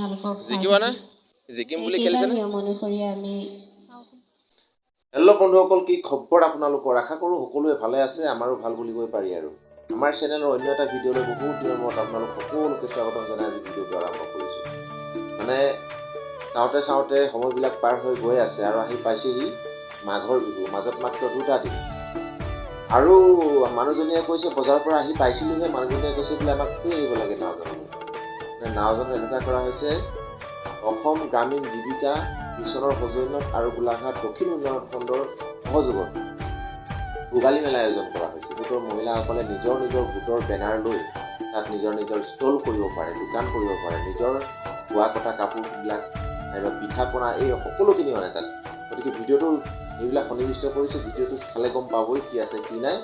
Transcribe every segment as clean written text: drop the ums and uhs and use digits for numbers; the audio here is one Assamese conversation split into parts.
আপোনালোকক চাই জিকিবানে? থাকিম। জিকিম বুলি এইকেইটা খেলিছেনে? নিয়ম অনুসৰি আমি হেল্ল' বন্ধুসকল, কি খবৰ আপোনালোকৰ? আশা কৰোঁ সকলোৱে ভালে আছে। আমাৰো ভাল বুলিবই পাৰি। আৰু আমাৰ চেনেলৰ অন্য এটা ভিডিঅ'লৈ বহুত দিনৰ মূৰত আপোনালোক সকলোকে স্বাগতম জনাই আজি ভিডিঅ'টো আৰম্ভ কৰিছোঁ। মানে চাওঁতে চাওঁতে সময়বিলাক পাৰ হৈ গৈ আছে আৰু আহি পাইছেহি মাঘৰ বিহু, মাজত মাত্ৰ দুটা দিন। আৰু মানুহজনীয়ে কৈছে, বজাৰৰ পৰা আহি পাইছিলোঁহে, মানুহজনীয়ে কৈছে বোলে আমাক থৈ আহিব লাগে নাওজানলৈ। মানে নাওজানত এনেকুৱা কৰা হৈছে, অসম গ্ৰামীণ জীৱিকা মিছনৰ সৌজন্যত আৰু গোলাঘাট দক্ষিণ উন্নয়ন খণ্ডৰ সহযোগত ভোগালী মেলা আয়োজন কৰা হৈছে। গোটৰ মহিলাসকলে নিজৰ নিজৰ গোটৰ বেনাৰ লৈ তাত নিজৰ নিজৰ ষ্টল কৰিব পাৰে, দোকান কৰিব পাৰে, নিজৰ বোৱা কটা কাপোৰবিলাক নাইবা পিঠা পনা, এই সকলোখিনি মানে তাত। গতিকে ভিডিঅ'টো সেইবিলাক সন্নিৱিষ্ট কৰিছোঁ। ভিডিঅ'টো চালে গম পাবই কি আছে কি নাই।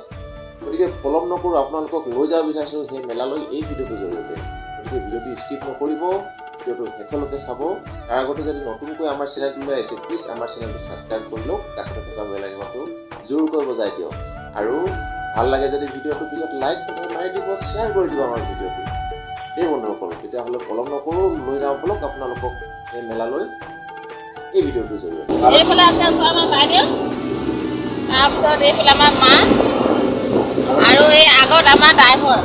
গতিকে পলম নকৰোঁ, আপোনালোকক লৈ যাব বিচাৰিছোঁ সেই মেলালৈ এই ভিডিঅ'টোৰ জৰিয়তে। গতিকে ভিডিঅ'টো স্কিপ নকৰিব, ভিডিঅ'টো শেষলৈকে চাব। তাৰ আগতে যদি নতুনকৈ আমাৰ চেনেলটোলৈ আহিছে, প্লিজ আমাৰ চেনেলটো ছাবস্ক্ৰাইব কৰি লওক, কাষতে থকা বেল আইকনটো জোৰকৈ বজাই দিয়ক আৰু ভাল লাগে যদি ভিডিঅ'টো পিছত লাইক মাৰি দিব, শ্বেয়াৰ কৰি দিব আমাৰ ভিডিঅ'টো। দেই বন্ধুসকল, তেতিয়াহ'লে পলম নকৰোঁ, লৈ যাওঁ ব'লক আপোনালোকক এই মেলালৈ এই ভিডিঅ'টোৰ জৰিয়তে। এইফালে আছে ওচৰৰ আমাৰ বাইদেউ, তাৰপিছত এইফালে আমাৰ মা আৰু এই আগত আমাৰ ড্ৰাইভাৰ,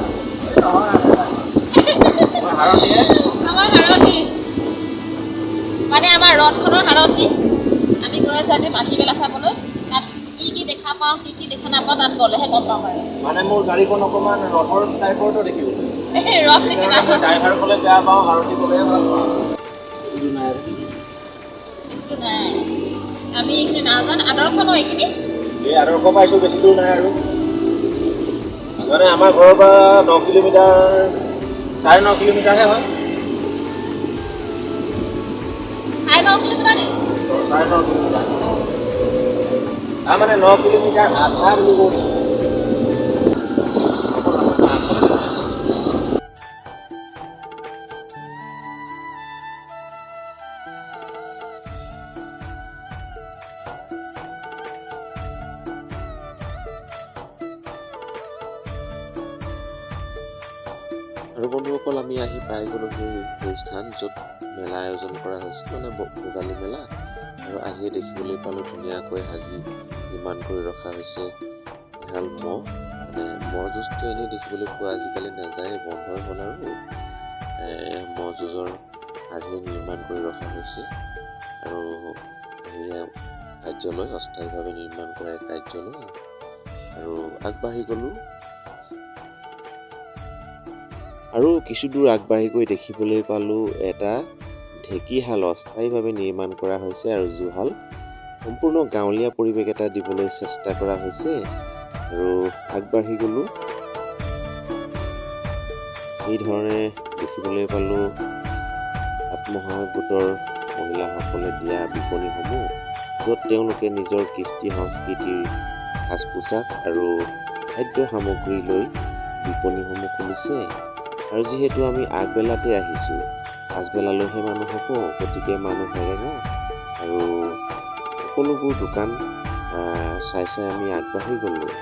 আমাৰ সাৰথি, মানে আমাৰ ৰথখনৰ সাৰথি। আমি গৈ আছোঁ আজি মাঘী মেলা চাবলৈ। তাত কি কি দেখা পাওঁ, কি কি দেখা নাপাওঁ, তাত গ'লেহে গম পাম আৰু। মানে মোৰ গাড়ীখন অকণমান ৰথৰ টাইপৰটো দেখিবলৈ। এই ৰথ নিচিনা। ড্ৰাইভাৰ ক'লে বেয়া পাওঁ, সাৰথি ক'লেহে ভাল পাওঁ। বেছি দূৰ নাই, আমি এইখিনি নাওজান আদৰ্শ ন এইখিনি। এই আদৰ্শ পাইছোঁ, বেছি দূৰ নাই আৰু। মানে আমাৰ ঘৰৰ পৰা 9 কিলোমিটাৰ, 9.5 কিলোমিটাৰহে হয়। 9.5 কিলোমিটাৰ নেকি? 9.5 কিলোমিটাৰ, তাৰমানে 9 কিলোমিটাৰ আধা বুলি কৈছোঁ। আৰু বন্ধুসকল, আমি আহি পাই গ'লোঁ সেই স্থান য'ত মেলা আয়োজন কৰা হৈছে, মানে ভোগালী মেলা। আৰু আহিয়ে দেখিবলৈ পালোঁ ধুনীয়াকৈ সাজি নিৰ্মাণ কৰি ৰখা হৈছে এহাল ম'হ। মানে ম'হ যুঁজটো এনেই দেখিবলৈ পোৱা আজিকালি নাযায়, বন্ধই হ'ল। আৰু ম'হ যুঁজৰ আৰ্হি নিৰ্মাণ কৰি ৰখা হৈছে আৰু সেয়া কাৰ্যালয়, অস্থায়ীভাৱে নিৰ্মাণ কৰা এক কাৰ্যালয়। আৰু আগবাঢ়ি গ'লোঁ আৰু কিছু দূৰ আগবাঢ়ি গৈ দেখিবলৈ পালোঁ এটা ঢেঁকীশাল অস্থায়ীভাৱে নিৰ্মাণ কৰা হৈছে আৰু জুহাল। সম্পূৰ্ণ গাঁৱলীয়া পৰিৱেশ এটা দিবলৈ চেষ্টা কৰা হৈছে। আৰু আগবাঢ়ি গ'লোঁ, সেইধৰণে দেখিবলৈ পালোঁ আত্মসহায়ক গোটৰ মহিলাসকলে দিয়া বিপণীসমূহ, য'ত তেওঁলোকে নিজৰ কৃষ্টি সংস্কৃতিৰ সাজ পোছাক আৰু খাদ্য সামগ্ৰী লৈ বিপণীসমূহ খুলিছে। আৰু যিহেতু আমি আগবেলাতে আহিছোঁ, পাছবেলালৈহে মানুহ হ'ব, গতিকে মানুহ সেৰেঙা। আৰু সকলোবোৰ দোকান চাই চাই আমি আগবাঢ়ি গ'লোঁ।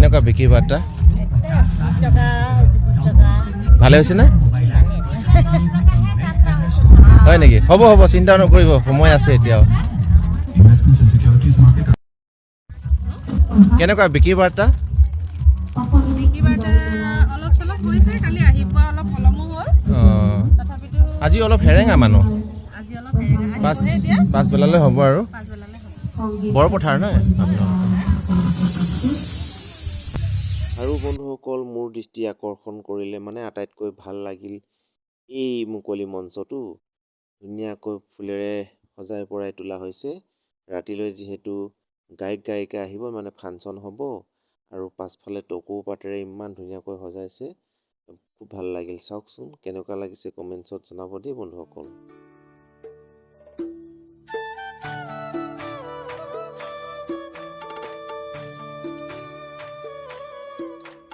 কেনেকুৱা বিক্ৰী বাৰ্তা? ভালে হৈছেনে? হয় নেকি? হ'ব হ'ব, চিন্তা নকৰিব, সময় আছে এতিয়াও। কেনেকুৱা বিক্ৰী বাৰ্তা? বিক্ৰী বাৰ্তা অলপ চলপ হৈছে, কালি আহি পোৱা অলপ পলমো হ'ল। অঁ। তথাপিতো আজি অলপ সেৰেঙা মানুহ। আজি অলপ হেৰেঙা। পাছ আহিবহে এতিয়া। পাছবেলালৈ হ'ব আৰু। পাছবেলালৈ হ'ব। বৰপথাৰ নহয় আপোনালোকৰ? আৰু বন্ধুসকল, মোৰ দৃষ্টি আকৰ্ষণ কৰিলে, মানে আটাইতকৈ ভাল লাগিল এই মুকলি মঞ্চটো। ধুনীয়াকৈ ফুলেৰে সজাই পৰাই তোলা হৈছে। ৰাতিলৈ যিহেতু গায়ক গায়িকা আহিব, মানে ফাংচন হ'ব, আৰু পাছফালে টকৌ পাতেৰে ইমান ধুনীয়াকৈ সজাইছে, খুব ভাল লাগিল। চাওকচোন কেনেকুৱা লাগিছে, কমেণ্টছত জনাব দেই বন্ধুসকল।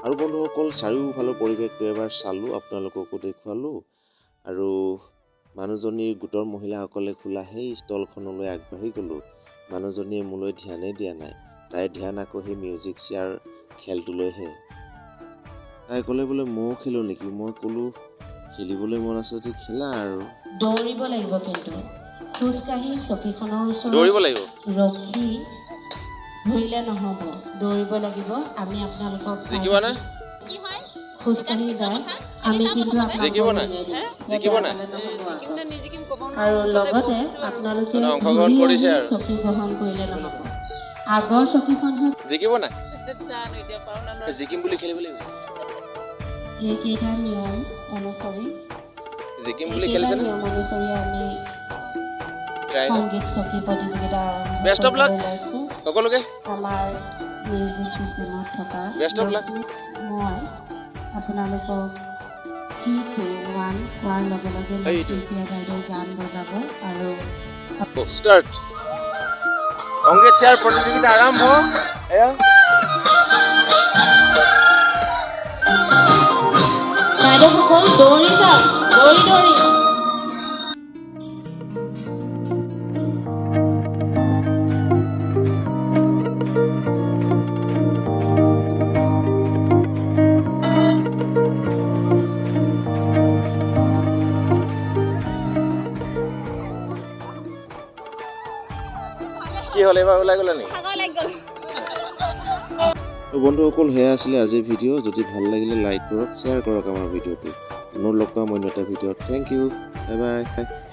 আৰু বন্ধুসকল, চাৰিওফালৰ পৰিৱেশটো এবাৰ চালোঁ, আপোনালোককো দেখুৱালোঁ আৰু মানুহজনীৰ গোটৰ মহিলাসকলে খোলা সেই ষ্টলখনলৈ আগবাঢ়ি গ'লোঁ। মানুহজনীয়ে মোলৈ ধ্যানেই দিয়া নাই, তাইৰ ধ্যান আকৌ সেই মিউজিক চেয়াৰ খেলটোলৈহে। তাই ক'লে বোলে ময়ো খেলোঁ নেকি? মই ক'লোঁ, খেলিবলৈ মন আছে যদি খেলা আৰু। দৌৰিব লাগিব, কিন্তু খোজকাঢ়ি চকীখনৰ ওচৰত দৌৰিব লাগিব। ৰখি ঘূৰিলে নহ'ব, দৌৰিব লাগিব। আমি আপোনালোকক চাই জিকিব নে? কি হয়? খোজকাঢ়ি যায়, আমি কিন্তু জিকিব আপোনালোকক নাই? উলিয়াই দিম। জিকিব নাই? বেয়া পালে নহ'ব আকৌ। আৰু লগতে আপোনালোকে মানে অংশগ্ৰহণ ঘূৰি কৰিছে আহি আৰু। চকী গ্ৰহণ কৰিলে নহ'ব, আগৰ চকীখনহে। জিকিব নাই? জিকিম বুলি খেলিব লাগিব। এইকেইটা নিয়ম অনুসৰি জিকিম বুলি এইকেইটা খেলিছেনে? নিয়ম অনুসৰি আমি ট্ৰাই সংগীত চকী প্ৰতিযোগিতা আৰম্ভ Best of luck. কৰিবলৈ ওলাইছোঁ। সকলোকে। আমাৰ মিউজিক চিষ্টেমত থকা Best of luck. মই আপোনালোকক 3, 2, 1 কোৱাৰ লগে লগে এইটো। লক্ষ্মীপ্ৰিয়া বাইদেউ গান বজাব আৰু ষ্টাৰ্ট। সংগীত চেয়াৰ প্ৰতিযোগিতা আৰম্ভ। এয়া বাইদেউসকল, দৌৰি যাওক, দৌৰি দৌৰি। কি হ'ল, এইবাৰ ওলাই গ'লা নেকি? ভাগৰ লাগি গ'ল। তো বন্ধুসকল, সেয়া আছিলে আজিৰ ভিডিঅ'। যদি ভাল লাগিলে লাইক কৰক, শ্বেয়াৰ কৰক আমাৰ ভিডিঅ'টো। পুনৰ লগ পাম অন্য এটা ভিডিঅ'ত। Thank you, bye bye.